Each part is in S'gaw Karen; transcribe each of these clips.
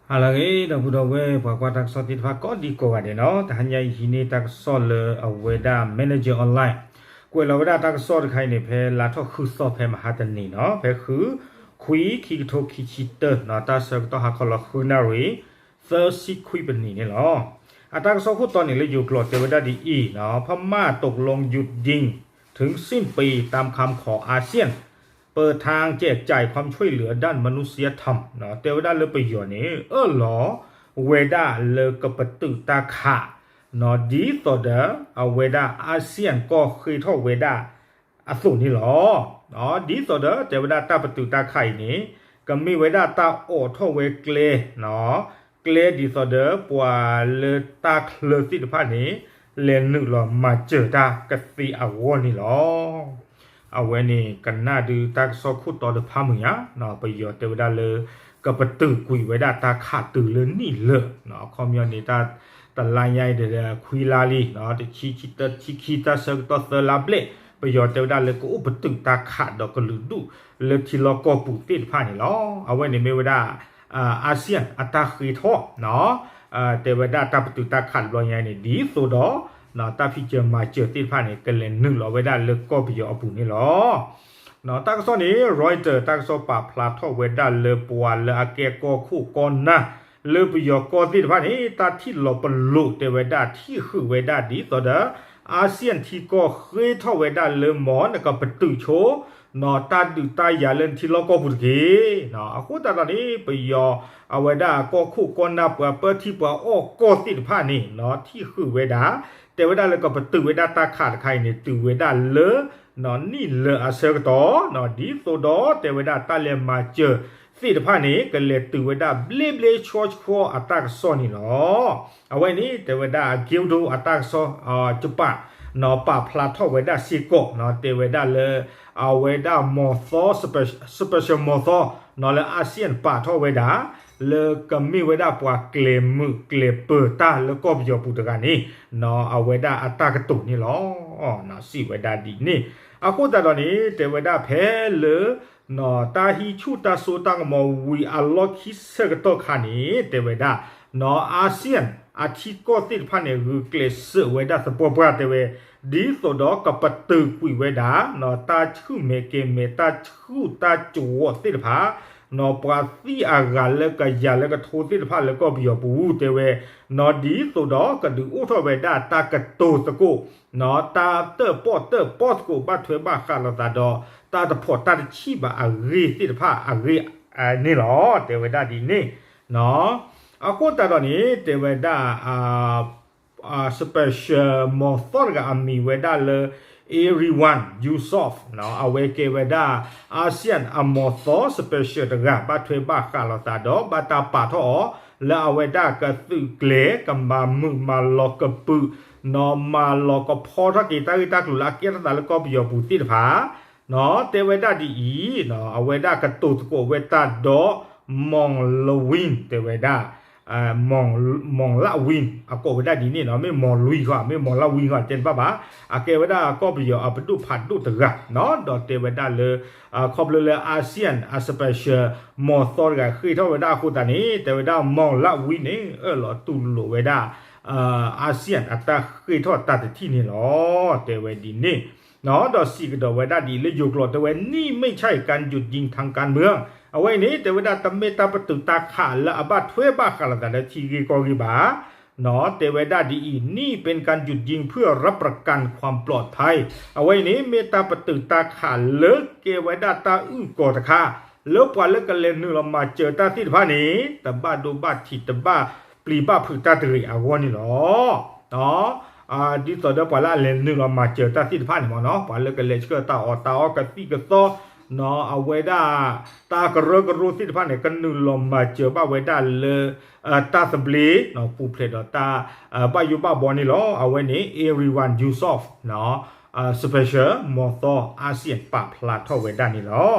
ဟါလၢအဂ့ၤ ဒီပုၢ်ဒီဝဲၢ် ပှၤကွၢ်တၢ်ကစီၣ်သ့ၣ်တဖၣ် ကိးဒံကိးဂၤဒဲးနီၤ, တဟါညါအံၤဟံးန့ၢ်တၢ်ကစီၣ်လၢအဝဲဒၣ် Manager Online ကွဲးလီၤဝဲဒၣ်တၢ်ကစီၣ်တခါအံၤန့ၣ် ဖဲလါထီၣ်ဃုသီ ဖဲမဟါတနံၤနီၤ, ဖဲဃု ခွံ ခံကထိခံဆံတၢနီၤ, တၢ်ဆၢကတီၢ်ဟါခီလီၤဃုနၣ်ရံၣ် သၢဆံခွံပနံၣ်န့ၣ်လီၤ. အတၢ်ကစီၣ်ခိၣ်တီန့ၣ် လၢယိၤကျိာ်တဲဝဲဒၣ်ဒ်အံၤနီၤ, พม่าตกลงหยุดยิงถึงสิ้นปีตามคำขออาเซียน เปิดทางแจกจ่ายความช่วยเหลือด้านมนุษยธรรม တဲဝဲဒၣ်လၢပယီၤန့ၣ် အၢၣ်လီၤဝဲဒၣ်လၢကပတုာ်တၢ်ခး ဒ်သိးဒီး အဝဲဒၣ် ASEAN ကီၢ်ဃ့ထီၣ်ဝဲဒၣ်အသိးန့ၣ်လီၤ. ဒ်သိးဒီး တဲဝဲဒၣ်တၢ်ပတုာ်တၢ်ခးအံၤန့ၣ် ကမ့ၢ်ဝဲဒၣ်တၢ်အိးထီၣ်ဝဲကျဲ ကျဲဒ်သိးဒီးပှၤလၢတၢ်ချၢသ့ၣ်တဖၣ်န့ၣ် လဲၤနုာ်လီၤမၤစၢၤတၢ်ကသ့အဂီၢ်န့ၣ်လီၤ. အဝဲန့ၣ်ကနၣ်ဒုးတၢ်ကစီၣ်ခိၣ်တီတဖၣ်မုာ်ညါ, ပယီၤတဲဝဲဒၣ်လၢ ကပတုာ်ကွံာ်ဝဲဒၣ်တၢ်ခးတုၤလၢနံၣ်လၢာ်, အခီပညီန့ၣ် တလါညါအံၤဒီး ခွံလါလံ, တဆံခံ တဆံခံ တၢ်ဆၢကတီၢ်သၢလါဘျဲၣ်, ပယီၤတဲဝဲဒၣ်လၢကအိၣ်ပတုာ်တၢ်ခးဒီးကလုာ်ဒူၣ်လၢထံလီၢ်ကီၢ်ပူၤသ့ၣ်တဖၣ်န့ၣ်လီၤ. အဝဲန့ၣ်မ့ၢ်ဝဲဒၣ် ASEAN အတၢ်ဃ့ထီၣ် တဲဝဲဒၣ်တၢ်ပတုာ်တၢ်ခးတဘျီညါန့ၣ် ဒ်သိးဒီး တၢ်ဖံးစၢၤမၤစၢၤသ့ၣ်တဖၣ်န့ၣ် ကလဲၤနုာ်လီၤဝဲဒၣ်လၢကီၢ်ပယီၤအပူၤန့ၣ်လီၤ. တၢ်ကစီၣ်န့ၣ် Reuters တၢ်ကစီၣ်ပာ်ဖျါထီၣ်ဝဲဒၣ်လၢပှၤလၢအကဲကီၢ်ခိၣ်ကီၢ်နၢ် လၢပယီၤကီၢ်သ့ၣ်တဖၣ်န့ၣ် တၢ်ထံၣ်လီၤပလိာ်တဲဝဲဒၣ် ထံၣ်ဃုာ်ဝဲဒၣ်ဒ်သိးဒီး ASEAN ထံကီၢ်ဃ့ထီၣ်ဝဲဒၣ်လၢ မ်နကပတုာ်ဆိ တၢ်ဒုးတၢ်ယၤလၢနထံလီၢ်ကီၢ်ပူၤတက့ၢ်. အဃိသတးဒီးန့ၣ် ပယီၤအဝဲဒၣ်ကီၢ်ခိၣ်ကီၢ်နၢ် ပှၤပၢထံပှၤအီၣ်ကီၢ်သ့ၣ်တဖၣ်န့ၣ် ထံၣ်ဃုာ်ဝဲဒၣ် တဲဝဲဒၣ်လၢကပတုာ်ဝဲဒၣ်တၢ်ခးတခါအံၤန့ၣ် တုၤဝဲဒၣ်လၢ နံၣ်လၢာ်အဆၢကတီၢ် ဒ်သိးဒီးတဲဝဲဒၣ်တၢ်လဲၤမၤစၢၤသ့ၣ်တဖၣ်န့ၣ် ကလဲၤတုၤဝဲဒၣ်ဘျ့ဘျ့ဆှီဆှီအတၢ်ကစီၣ်န့ၣ်လီၤ. အဝဲန့ၣ် တဲဝဲဒၣ် Kyodo အတၢ်ကစီၣ် ကပာ် ပာ်ဖျါထီၣ်ဝဲဒၣ်စ့ၢ်ကီး တဲဝဲဒၣ်လၢ အဝဲဒၣ်မီၤသီ special မီၤသီ လၢ ASEAN ပာ်ထီၣ်ဝဲဒၣ် လၢကမ့ၢ်ဝဲဒၣ်ပှၤကျဲၤမုာ်ကျဲၤပၢၤတၢ်လၢကီၢ်ပယီၤပူၤတဂၤန့ၣ် အဝဲဒၣ်အတၢ်ကတိၤန့ၣ်လီၤ. စံးဝဲဒၣ်ဒ်န့ၣ် အဃိသတးဒီးန့ၣ် တဲဝဲဒၣ်ဖဲလၢ တၢ်ဟံးဆူၣ်တၢ်စိတၢ်ကမီၤဝံၤအလီၢ်ခံဆၢကတီၢ်ခါန့ၣ် တဲဝဲဒၣ် ASEAN အထံကီၢ်သ့ၣ်တဖၣ်န့ၣ် ဂုာ်ကျဲးစၢးဝဲဒၣ်သပှၢ်ပှၢ်တဲဝဲ ဒ်သိးဒီးကပတုာ်ကွံာ်ဝဲဒၣ် တၢ်ဆူၣ်မဲာ်ကဲၤမဲာ် တၢ်ဆူၣ်တၢ်ကဝီၤသ့ၣ်တဖၣ် ပှၤသံအဂၤလၢကယၤလၢကထိသ့ၣ်တဖၣ်လၢကီၢ်ပယီၤပူၤတဲဝဲ ဒ်သိးဒီးကဒုးအိၣ်ထီၣ်ဝဲဒၣ်တၢ်ကတိၤသကိး တၢ်တၢၣ်ပီၣ်တၢၣ်ပီသကိး ဘၣ်ထွဲဘၣ်ဃးလိာ်သးဒီး တၢ်တဖိးတၢ်တဆံၣ်ဘၣ်အဂ့ၢ်သ့ၣ်တဖၣ်အဂ့ၢ်န့ၣ်လီၤ. တဲဝဲဒၣ်ဒ်န့ၣ် အဃိသတးဒီးန့ၣ် တဲဝဲဒၣ် special မီၤသီတဂၤအမံၤဝဲဒၣ်လၢ Erywan Yusof အဝဲကဲဝဲဒၣ် ASEAN အမီၤသီ special တဂၤ ဘၣ်ထွဲဘၣ်ဃးလိာ်သးဒီး ဘၣ်တၢ်ပာ်ထီၣ်အီၤ လၢအဝဲဒၣ်ကသုးကျဲၤ ကမၤမုာ်မၤလီၤကပုာ် နီၢ်မၤလီၤကဖီထီၣ်က့ၤတၢ်ဂ့ၢ်တၢ်ကျိၤလၢအကဲထီၣ်သးလၢကီၢ်ပယီၤပူၤသ့ၣ်တဖၣ် တဲဝဲဒၣ်ဒ်အံၤ အဝဲဒၣ်ကတိၤသကိးဝဲတၢ်ဒီး မီၢ်လဝံၣ် တဲဝဲဒၣ် မီၢ်လဝံၣ် အကိးဝဲဒၣ်ဒ်န့ၣ်နီၤ, မ့ၢ်မီၢ်လွံၢ်ဃီ မ့ၢ်မီၢ်လဝံၣ်ဃီ တဲတဘၣ်ဘၣ်, အကဲဝဲဒၣ်ကီၢ်ပယီၤအပဒိၣ်ဖးဒိၣ်တဂၤနီၤ, ဒီးတဲဝဲဒၣ်လၢ ခီဖျိလၢ ASEAN အ special မီၢ်သီတဂၤဃ့ထီၣ်ဝဲဒၣ်အဃိသတးန့ၣ် တဲဝဲဒၣ်မီၢ်လဝံၣ်န့ၣ် အၢၣ်လီၤတူၢ်လိာ်ဝဲဒၣ် ASEAN အတၢ်ဃ့ထီၣ်တၢ်တထံၣ်န့ၣ်လီၤ. တဲဝဲဒ်န့ၣ် ဒီးစံးကဒီးဝဲဒၣ်ဒ်အံၤ လၢယိၤကျိာ်တဲဝဲ นี่ไม่ใช่การหยุดยิงทางการเมือง အဝဲအံၤန့ၣ် တဲဝဲဒၣ်တမ့ၢ်တၢ်ပတုာ်တၢ်ခးလၢအဘၣ်ထွဲဘၣ်ဃးလိာ်သးလၢထံဂ့ၢ်ကီၢ်ဂ့ၢ်ဘၣ်, တဲဝဲဒၣ်ဒ်အံၤ นี่เป็นการหยุดยิงเพื่อรับประกันความปลอดภัย အဝဲအံၤန့ၣ် မ့ၢ်တၢ်ပတုာ်တၢ်ခးလၢကဲဝဲဒၣ်တၢ်အုၣ်ကီၤတခါ လၢပှၤလၢကလဲၤနုာ်လီၤမၤစၢၤတၢ်သ့ၣ်တဖၣ်န့ၣ် တဘၣ်ဒိဘၣ်ထံး တဘၣ်ပျံၤဘၣ်ဖုးတၢ်တဂ့ၤအဂီၢ်န့ၣ်လီၤ. ဒ်သိးဒီးပှၤလၢအလဲၤနုာ်လီၤမၤစၢၤတၢ်သ့ၣ်တဖၣ်န့ၣ်မ့ၢ်နီၤ, ပှၤလၢကလဲၤဆှၢတၢ်အီၣ်တၢ်အီကသံၣ်ကသီ အဝဲဒၣ် တၢ်ကရၢကရိသ့ၣ်တဖၣ်န့ၣ် ကနုာ်လီၤမၤစၢၤဘၣ်ဝဲဒၣ်လၢ တၢ်သဘျ့ ပူၤဖျဲးဒီးတၢ် ဘၣ်ယိၣ်ဘၣ်ဘီန့ၣ်လီၤ. အဝဲန့ၣ် Erywan Yusof special မီၢ်သီ ASEAN ပာ်ဖျါထီၣ်ဝဲဒၣ်န့ၣ်လီၤ.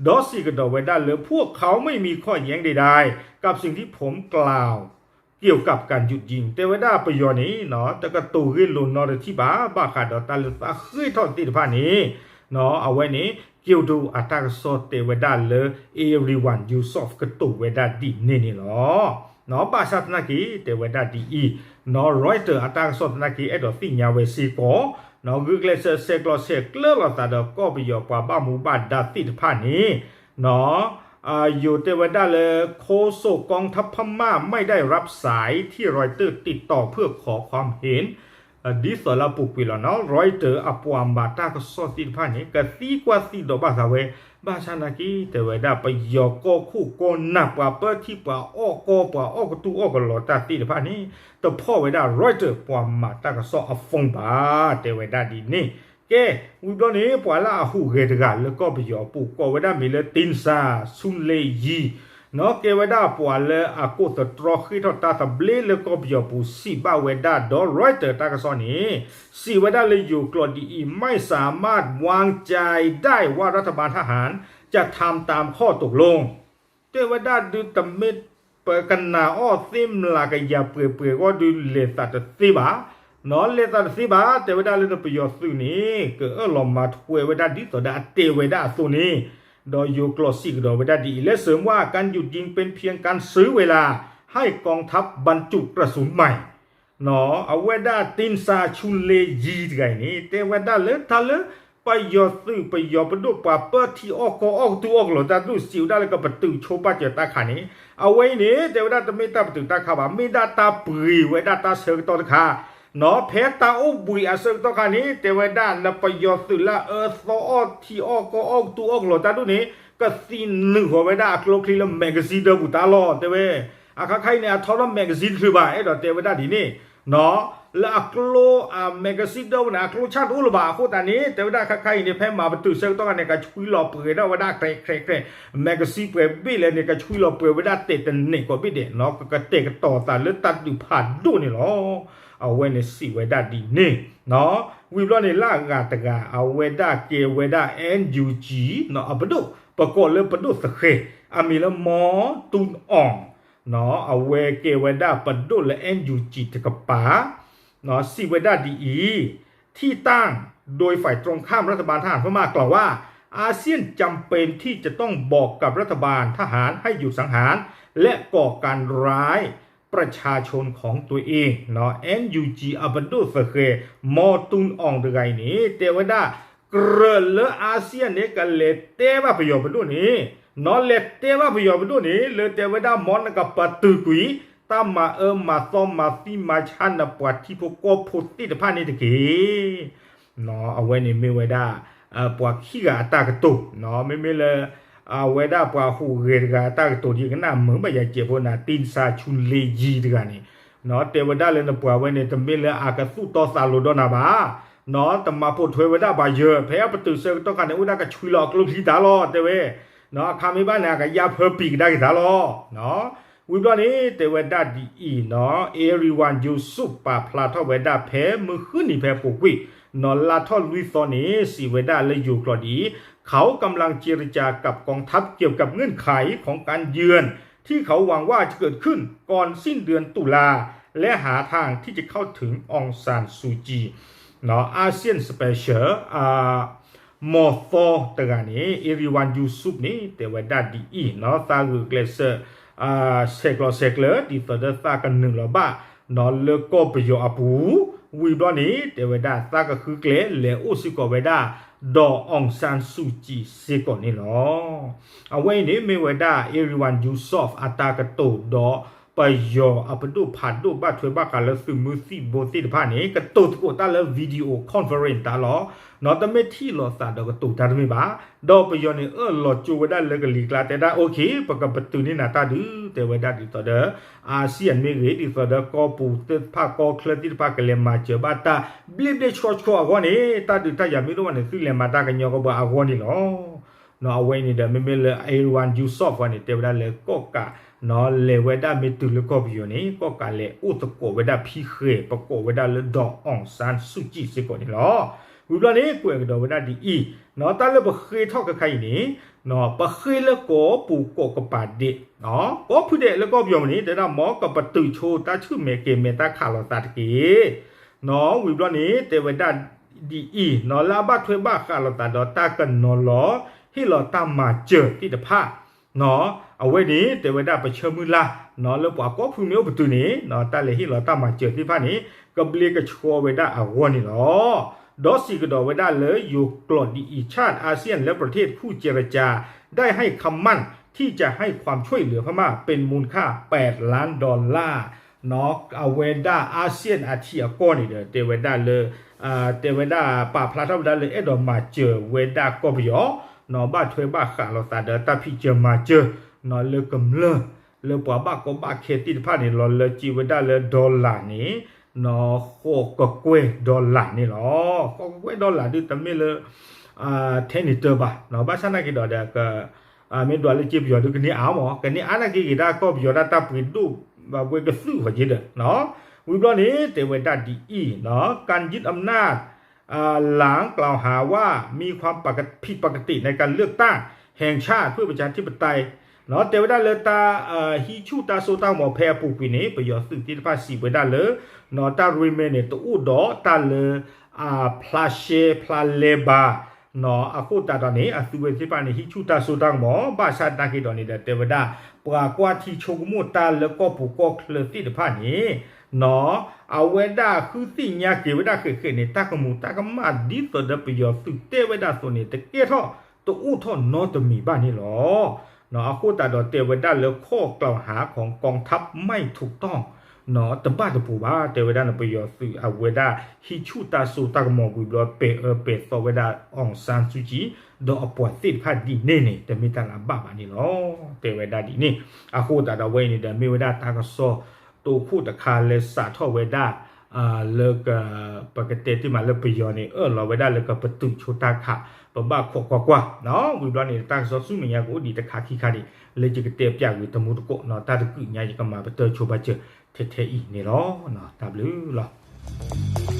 ဒီးစံးကဒီးဝဲဒၣ်လၢ พวกเขาไม่มีข้อแย้งใดๆ กับสิ่งที่ผมกล่าวเกี่ยวกับการหยุดยิง တဲဝဲဒၣ်ပယီၤန့ၣ် တကတိၤဂ့ၢ်လိာ်နီတထံၣ်ဘၣ် ဘၣ်ဃးဒီးတၢ်လၢသးဃ့ထီၣ်သ့ၣ်တဖၣ်န့ၣ် အဝဲန့ၣ် ကၠိဒိၣ်အတၢ်ကစီၣ်တဲဝဲဒၣ်လၢ Erevan Yusof ကတိၤဝဲဒၣ်ဒ်န့ၣ်န့ၣ်လီၤ. ဘၣ်ဆၣ်သနာ်က့ တဲဝဲဒၣ်ဒ်အံၤ, Reuters အတၢ်ကစီၣ်သနာ်က့ အဲၣ်ဒိးသ့ၣ်ညါဝဲစ့ၢ်ကီး, ဂုာ်ကျဲးစၢးဆဲးကျိးဆဲးကျၢလိာ်သးဒီးကီၢ်ပယီၤပှၤဘၣ်မူဘၣ်ဒါသ့ၣ်တဖၣ်န့ၣ် ယိၤတဲဝဲဒၣ်လၢ โฆษกกองทัพพม่าไม่ได้รับสายที่รอยเตอร์ติดต่อเพื่อขอความเห็น ဒ်သိးလၢအပူၤကွံာ်လီၤနီၤ. Reuters အပှၤမၤတၢ်ကစီၣ်သ့ၣ်တဖၣ်န့ၣ် ကသံကွၢ်သံဒိးဘၣ်သးဝဲ, ဘၣ်ဆၣ်နာ်က့ တဲဝဲဒၣ်ပယီၤကီၢ်ခိၣ်ကီၢ်နၢ် ပှၤပၢထံ ပှၤအီၣ်ကီၢ် ပှၤအီၣ်ကတူၢ်အီၣ်ကလီၤတၢ်သ့ၣ်တဖၣ်န့ၣ် တဖီၣ်ဝဲဒၣ် Reuters ပှၤမၤတၢ်ကစီၣ်အ phone ဘၣ်, တဲဝဲဒၣ်ဒ်န့ၣ်. ကဲ, ဝံၤဘျီန့ၣ် ပှၤလၢအဟူးဂဲၤတဂၤလၢကီၢ်ပယီၤအပူၤ ကိးဝဲဒၣ်မ့ၢ်လၢ Tin Sa Chunlei Yi နီၤ ကဲဝဲဒၣ်ပှၤလၢအကိးသတြီဃ့ထီၣ်တၢ်သဘျ့လၢကီၢ်ပယီၤပူၤ စံးဘၣ်ဝဲဒၣ်ဒီး Reuters တၢ်ကစီၣ်န့ၣ် စံးဝဲဒၣ်လၢယိၤကျိာ်ဒ်အံၤ, ไม่สามารถวางใจได้ว่ารัฐบาลทหารจะทำตามข้อตกลง တဲဝဲဒၣ်ဒုးတမ့ၢ်ပကနၣ်အီၣ်သ့မျးကယၤပှဲၤပှဲၤဂီၢ်ဒုး လဲၤသးတသ့ဘၣ်, နီၤ လဲၤသးတသ့ဘၣ်, တဲဝဲဒၣ်လၢနပယီၤသုးန့ၣ် ကအၢၣ်လီၤမၤထွဲဝဲဒၣ်ဒ်သိးဒီးအတဲဝဲဒၣ်အသိးန့ၣ်, ဒီးယိၤကျိာ်စံးကဒီးဝဲဒၣ်ဒ်အံၤ, และเสริมว่าการหยุดยิงเป็นเพียงการซื้อเวลาให้กองทัพบรรจุกระสุนใหม่ နီၤ အဝဲဒၣ် Tin Sa Chunlei Yi တဂၤအံၤန့ၣ် တဲဝဲဒၣ်လၢတၢ်လၢ ပယီၤသုးပယီၤပဒိၣ်ပှၤပၢထံအီၣ်ကီၢ်အီၣ်ကတူၢ်အီၣ်ကလီၤတၢ်ဒုး စံးဝဲဒၣ်လၢကပတုာ်ဆိပာ်စၢၤတၢ်ခးန့ၣ်, အဝဲအံၤန့ၣ် တဲဝဲဒၣ်တမ့ၢ်တၢ်ပတုာ်တၢ်ခးဘၣ်, မ့ၢ်ဒၣ်တၢ်ပှ့ၤဝဲဒၣ်တၢ်ဆၢကတီၢ်တခါ, နီၤ ဖဲတၢ်အိၣ်ဘှံးအဆၢကတီၢ်ခါန့ၣ် တဲဝဲဒၣ်လၢပယီၤသုးလၢအအၢသီအီၣ်ထံအီၣ်ကီၢ်အီၣ်ကတူၢ်အီၣ်ကလီၤတၢ်ဒုးန့ၣ် ကသံနုာ်ဃီၤဝဲဒၣ်အကျိချံလၢ magazine ဒၢပူၤတၢ်လီၤ တဲဝဲ, အခါခါအံၤန့ၣ် အထီထီၣ် magazine တချုးဘၣ် အဲၣ်ဒိးတဲဝဲဒၣ်ဒ်န့ၣ် နီၤ လၢအကျိ အ magazine ဒၢပူၤန့ၣ် အကျိဆၣ်တအိၣ်လၢၤဘၣ် အဃိသတးန့ၣ် တဲဝဲဒၣ်အခါခါအံၤန့ၣ် ဖဲမၤပတုာ်ဆၢကတီၢ်ခါန့ၣ် ကဆှံလီၤပှဲၤထီၣ်ဝဲဒၣ် ခြဲးခြဲးခြဲး magazine ပှဲၤဘ့ၣ်လဲၣ်န့ၣ် ကဆှံလီၤပှဲၤဝဲဒၣ်တဲာ်တနဲာ်ကိးဘ့ၣ်ဒဲး နီၤ ကကတဲာ်ကတီၤသးလၢတၢ်ဒုးဖးဒိၣ်န့ၣ်လီၤ. အဝဲန့ၣ်စံးဝဲဒၣ်ဒ်န့ၣ်, နီၤ ဝံၤဘျီန့ၣ်လၢအဂၤတဂၤ အဝဲဒၣ်ကဲဝဲဒၣ် NUG နီၤ အပဒိၣ် ပကိးလၢပဒိၣ်သဃဲၤ အမံၤလၢ မော်တူးအောင် နီၤ အဝဲကဲဝဲဒၣ်ပဒိၣ်လၢ NUG တကပၤ နီၤ စံးဝဲဒၣ်ဒ်အံၤ, ที่ตั้งโดยฝ่ายตรงข้ามรัฐบาลทหารพม่ากล่าวว่า อาเซียนจำเป็นที่จะต้องบอกกับรัฐบาลทหารให้หยุดสังหารและก่อการร้ายประชาชนของตัวเอง နီၤ NUG အပဒိၣ်သဃဲၤ မော်တူးအောင် တဂၤအံၤန့ၣ် တဲဝဲဒၣ် ကြၢးလၢ အာဆီယံ န့ၣ် ကလဲၤတဲဘၣ်ပယီၤပဒိၣ်န့ၣ်, နီၤ လဲၤတဲဘၣ်ပယီၤပဒိၣ်န့ၣ် လၢတဲဝဲဒၣ် မ်နကပတုာ်ကွံာ် တၢ်မၤအၢမၤသီမၤသံမၤဆါနပှၤထံဖိကီၢ်ဖိသ့ၣ်တဖၣ်န့ၣ်တက့ၢ်. နီၤ အဝဲန့ၣ်မ့ၢ်ဝဲဒၣ် ပှၤခံဂၤအတၢ်ကတိၤ, နီၤ မ့မ့ၢ်လၢ အဝဲဒၣ်ပှၤဟူးဂဲၤတဂၤအတၢ်ကတိၤ ဒ်ကနၣ်မုာ်ဘၣ်ယၤစဲးဖိန့ၣ် Tin Sa Chunlei Yi တဂၤန့ၣ်, နီၤ တဲဝဲဒၣ်လၢနပှၤဝဲန့ၣ် တမ့ၢ်လၢအကသူၣ်တီသးလိၤဒီးနၤဘၣ်, နီၤ တမၤပိာ်ထွဲဝဲဒၣ်ဘၣ်ယၢၤ ဖဲအပတုာ်ဆၢကတီၢ်ခါန့ၣ် အိၣ်ဒၣ်ကဆှံလီၤအကျိချံတၢ်လီၤ တဲဝဲ, နီၤ အခါမ့ၢ်ဘၣ်န့ၣ် အကယါဖၢပံာ်ကဒါက့ၤတၢ်လီၤ. ဝံၤဘျီန့ၣ် တဲဝဲဒၣ်ဒ်အံၤ, နီၤ Erevan Yusof ပာ်ဖျါထီၣ်ဝဲဒၣ်ဖဲမုၢ်ဃုနံၤဖဲပူၤကွံာ်, နီၤ လါထီၣ်လွံၢ်သီန့ၣ် စံးဝဲဒၣ်လၢယိၤကျိာ်ဒ်အံၤ, เขากำลังเจรจากับกองทัพเกี่ยวกับเงื่อนไขของการเยือนที่เขาหวังว่าจะเกิดขึ้นก่อนสิ้นเดือนตุลาและหาทางที่จะเข้าถึง องซานซูจี နီၤ ASEAN Special အ မ်သီတဂၤန့ၣ် Erevan Yusof န့ၣ် တဲဝဲဒၣ်ဒ်အံၤ, နီၤ သးဂုာ်ကျဲးစၢး ဆဲးကျိးဆဲးကျၢ ဒ်သိးဒီးသးကနုာ်လီၤဘၣ် နီၤ လၢကီၢ်ပယီၤအပူၤ, ဝံၤဘျီန့ၣ် တဲဝဲဒၣ်သးကဃုကျဲလဲၤအိၣ်စ့ၢ်ကီးဝဲဒၣ် ဒီး အောင်ဆန်းစုကြည် စ့ၢ်ကီးန့ၣ်လီၤ. အဝဲအံၤန့ၣ်မ့ၢ်ဝဲဒၣ် Erevan Yusof အတၢ်ကတိၤဒီး ပယီၤအပဒိၣ်ဖးဒိၣ်ဘၣ်ထွဲဘၣ်ဃးလၢသုးမုၢ်သံၣ်ဘိသ့ၣ်တဖၣ်န့ၣ် ကတိၤသကိးတၢ်လၢ video conference တၢ်လီၤ. နီၤ တမ့ၢ်ထံၣ်လိာ်သးဒီးကတိၤတၢ်တမ့ၢ်ဘၣ်. ဒီးပယီၤန့ၣ် အၢၣ်လီၤကၠိဝဲဒၣ်လၢကလံၤကျါ တဲဒၣ် OK ပကပတုာ်န့ၢ်နၤတၢ်ဒုး တဲဝဲဒၣ်ဒ်သိးဒီး ASEAN မ့ၢ်ဂ့ၤ ဒ်သိးဒီးကီၢ်ပူၤသ့ၣ်တဖၣ် ကီၢ်ချၢသ့ၣ်တဖၣ် ကလဲၤမၤစၢၤဘၣ်တၢ် ဘျ့ဘျ့ဆှီဆှီအဂီၢ်န့ၣ် တၢ်ဒုးတၢ်ယၤမ့ၢ်တအိၣ်ဘၣ်န့ၣ် သုလဲၤမၤတၢ်ကညီကီးပှၤအဂီၢ်န့ၣ်လီၤ. နီၤ အဝဲအံၤန့ၣ်ဒီး မ့မ့ၢ်လၢ Erevan Yusof ဝဲန့ၣ် တဲဝဲဒၣ်လၢကီၢ်ကး နီၤ လဲၤဝဲဒၣ်မ့ၢ်တုၤလၢကီၢ်ပယီၤန့ၣ် ကီၢ်ကးလဲၤအိၣ်သကိးဝဲဒၣ်ဖံဃဲၤ ပကိးဝဲဒၣ်လၢ ဒီး အောင်ဆန်းစုကြည် စ့ၢ်ကီးန့ၣ်လီၤ. ဝံၤဘျီန့ၣ် ကွဲးကဒီးဝဲဒၣ်ဒ်အံၤ, နီၤ တၢ်လၢပဃ့ထီၣ်ခဲခါအံၤန့ၣ် ပဃ့လၢကိးပူၤကိးကပၤဒဲး, ကိးဖုဒဲးလၢကီၢ်ပယီၤမ့ၢ်န့ၣ် တဲဒၣ် မ်ကပတုာ်ဆိတၢ်ဆူၣ်မဲာ်ကဲၤမဲာ်တၢ်ခးလိာ်သးတက့ၢ်. နီၤ ဝံၤဘျီန့ၣ် တဲဝဲဒၣ် ဒ်အံၤနီၤ လၢအဘၣ်ထွဲဘၣ်ဃးလိာ်သးဒီးတၢ်ကနီၤလီၤ ဟ့ၣ်လီၤတၢ်မၤစၢၤသ့ၣ်တဖၣ်နီၤ အဝဲန့ၣ်တဲဝဲဒၣ်ပဆၢမုၢ်လၢ်နီၤ လၢပှၤကီၢ်ဖုမ့ၢ်အိၣ်ပတုာ်န့ၣ်နီၤ တၢ်လဲၤဟ့ၣ်လီၤတၢ်မၤစၢၤသ့ၣ်တဖၣ်န့ၣ် ကဘျ့ကဆှီဝဲဒၣ်အဂီၢ်န့ၣ်လီၤ. ဒီးစံးကဒီးဝဲဒၣ်လၢယိၤကျိာ်ဒ်အံၤ ชาติอาเซียนและประเทศคู่เจรจา ได้ให้คำมั่นที่จะให้ความช่วยเหลือพม่าเป็นมูลค่า แปดล้านดอลลาร์ နီၤ အဝဲဒၣ် อาเซียน အထံအကီၢ်န့ၣ်ဒီး တဲဝဲဒၣ်လၢ တဲဝဲဒၣ်ပာ်ဖျါထီၣ်ဝဲဒၣ်လၢအဲၣ်ဒိးမၤစၢၤဝဲဒၣ်ကီၢ်ပယီၤနီၤ ဘၣ်ထွဲဘၣ်ဃးလိာ်သးဒီးတၢ်ဖံးစၢၤမၤစၢၤနီၤ လၢကမျၢၢ် လၢပှၤဘၣ်ကီဘၣ်ခဲသ့ၣ်တဖၣ်န့ၣ် လီၤလၢစ့ဝဲဒၣ်လၢ dollar န့ၣ်နီၤ ဃိးကကွဲၢ် dollar န့ၣ်လီၤ. ဃိးကကွဲၢ် dollar ဒုးတမ့ၢ်လၢ ထဲန့ၣ်တၢ်ဘၣ်နီၤ ဘၣ်ဆၣ်နာ်က့ၤဒီးဒီး မ့ၢ်ဒွးလၢစ့ပယီၤဒုးကန့ၢ်အါမး ကန့ၢ်အါနာ်က့ၤက့ၤဒၣ်ကီၢ်ပယီၤဒၣ်တၢ်ပှ့ၤဒိၣ် ဘၣ်ဝဲကသုၣ်ဃီက့ၤဒီးနီၤ ဝံၤဘျီန့ၣ် တဲဝဲဒၣ်ဒ်အံၤနီၤ การยึดอำนาจ หลังกล่าวหาว่ามีความผิดปกติในการเลือกตั้งแห่งชาติเพื่อประชาธิปไตย နီၤ တဲဝဲဒၣ်လၢတၢ် ဟံးဆူၣ်တၢ်စိတၢ်ကမီၤဖဲအပူၤကွံာ်န့ၣ် ပယီၤသုးသ့ၣ်တဖၣ်စံးဝဲဒၣ်လၢ နီၤ တၢ်ရ့မဲန့ၣ် တအိၣ်ဒီးတၢ်လၢ ဖျါရှဲဖျါလဲဘၣ်နီၤ အဃိသတးဒီးန့ၣ် အသုးဝဲသ့ၣ်တဖၣ်န့ၣ် ဟံးဆူၣ်တၢ်စိတၢ်ကမီၤ ဘၣ်ဆၣ်နာ်က့ၤဒီးန့ၣ်ဒီး တဲဝဲဒၣ် ပှၤကွၢ်ထံဆိကမိၣ်တၢ်လၢကီၢ်ပူၤကီၢ်ချၢသ့ၣ်တဖၣ်န့ၣ်နီၤ အဝဲဒၣ်ဃုသ့ၣ်ညါက့ၤဝဲဒၣ်ဃဲးဃဲးန့ၣ် တၢ်ကမူးတၢ်ကမၣ်ဒ်သိးဒီးပယီၤသုးတဲဝဲဒၣ်အသိးန့ၣ် တကဲထီၣ်တအိၣ်ထီၣ်နီတမံၤဘၣ်န့ၣ်လီၤ. အဃိသတးဒီးတဲဝဲဒၣ်လၢ ข้อกล่าวหาของกองทัพไม่ถูกต้อง နီၤ တဘၣ်တပူၤဘၣ် တဲဝဲဒၣ်န့ၣ် ပယီၤသုးအဝဲဒၣ် ဟံးဆူၣ်တၢ်စိတၢ်ကမီၤဝံၤဘျီ ပဲာ်အၢပဲာ်သီဝဲဒၣ် အောင်ဆန်းစုကြည် ဒီးအပှၤသ့ၣ်တဖၣ်ဒ်န့ၣ်န့ၣ် တမ့ၢ်တၢ်လၢအဘၣ်ဘၣ်န့ၣ်လီၤ. တဲဝဲဒၣ်ဒ်န့ၣ် အဃိသတးဒီးဝဲအံၤန့ၣ်ဒီး မ့ၢ်ဝဲဒၣ်တၢ်ကစီၣ်တိခိၣ်တခါလၢစးထီၣ်ဝဲဒၣ် လၢ ပကတဲတ့ၢ်မးလၢပယီၤန့ၣ် အၢၣ်လီၤဝဲဒၣ်လၢကပတုာ်ဆိတၢ်ခး ပဘၣ်ခိးကွၢ်ကွၢ်နီၤ ဝံၤဘျီန့ၣ် တၢ်ကစီၣ်ဆူမဲာ်ညါကအိၣ်ဒံးတခါခံခါဒံး လၢယကတဲပျးကွံာ်တမူတကိးနီၤ တၢ်တကုးညါယကမၤပတၢ်ဆိဘၣ်စၢၤထဲထဲအံၤန့ၣ်လီၤ. တၢ်ဘျုးလီၤ.